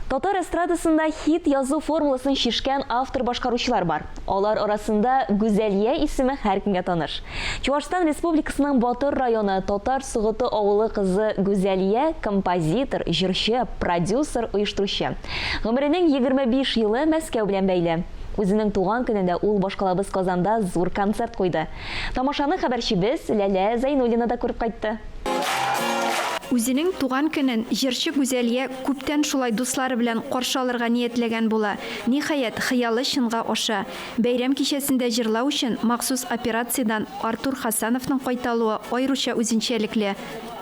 Татар эстрадасында хит язу формуласын чишкән автор-башкаручылар бар. Алар арасында Гүзәлия исеме һәркемгә таныш. Чуашстан Республикасының Батыр районы Татар Согыты авылы кызы Гүзәлия, композитор, җырчы, продюсер, оештыручы. Гомеренең 25 елы Мәскәү белән бәйле. Үзенең туган көнендә ул башкалабыз Казанда зур концерт куйды. Тамашаны хәбәрчебез Ләлә Зәйнуллина да күреп кайтты. Үзенең туган көнен җырчы Гүзәлия күптән шулай дуслары белән каршы алырга ниятләгән була. Ниһаять, хыялы чынга аша. Бәйрәм кичәсендә җырлау өчен махсус операциядән Артур Хасановның кайта алуы аеруча үзенчәлекле.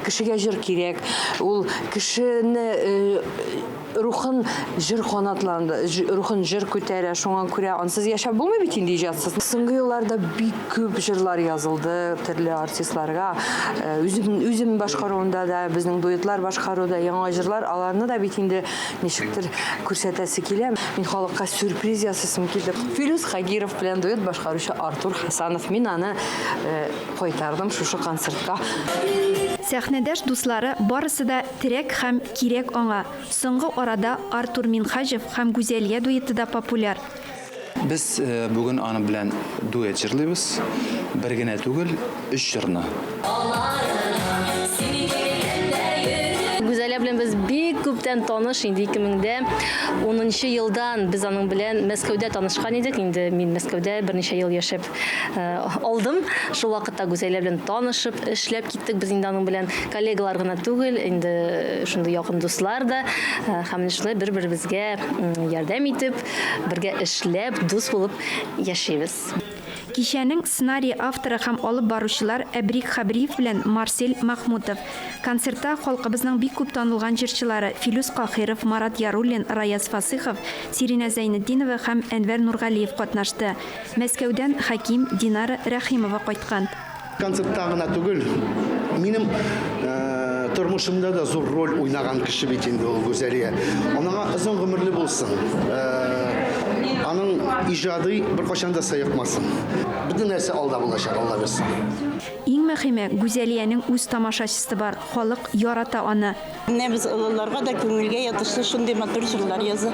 Кешегә җыр кирәк. Ул кешене Рухын җыр канатланды, рухын җыр күтәрә, шуңа күрә ансыз яшәп булмый бит инде иҗатсыз. Соңгы елларда бик күп җырлар язылды төрле артистларга. Э, үзем, үзем башкаруында да, безнең дуэтлар башкаруда яңа җырлар, аларны да бит инде ничектер күрсәтәсе килә. Мин халыкка сюрприз ясыйсым килде. Филүс Хагиров белән дуэт башкаручы Артур Хасанов. Мин аны э, кайтардым шушы концертка. Сәхнәдәш дуслары барысы да терәк һәм кирәк аңа. Соңгы арада Артур Минһаҗев һәм Гүзәлия дуэты да популяр. Без бүген аның белән дуэт җырлыйбыз. Бер генә түгел, өч җырны. Гүзәлия белән без бик күптән таныш, инде 2010 нчы елдан без аның белән Мәскәүдә танышкан идек. Инде мин Мәскәүдә берничә ел яшәп алдым. Шул вакытта Гүзәлия белән танышып, эшләп киттек. Без инде аның белән коллегалар гына түгел, инде шундый якын дуслар да. Һәм менә шулай бер-беребезгә ярдәм итеп, бергә эшләп, дус булып яшибез. Кичәнең сценарие авторы һәм алып баручылар Әбрик Хәбриев белән Марсель Мәхмүтов. Концертта халкыбызның бик күп танылган җырчылары Филүс Каһиров, Марат Яруллин, Раяз Фасыйхов, Сиринә Зәйнетдинова һәм Әнвәр Нургалиев катнашты. Мәскәүдән Хәким, Динара Рәхимова кайткан. Концертта гына түгел, минем тормышымда да зур роль уйнаган кеше бит инде ул Гүзәлия. Анаңа озын гомерле булсын. Аның иҗады беркайчан да сыекмасын. Бөтен нәрсә алда булачак, Алла бирса. Иң мөһиме, Гүзәлиянең үз тамашачысы бар, халык ярата аны. Менә без олыларга да күңелгә ятышлы шундый матур җырлар яза.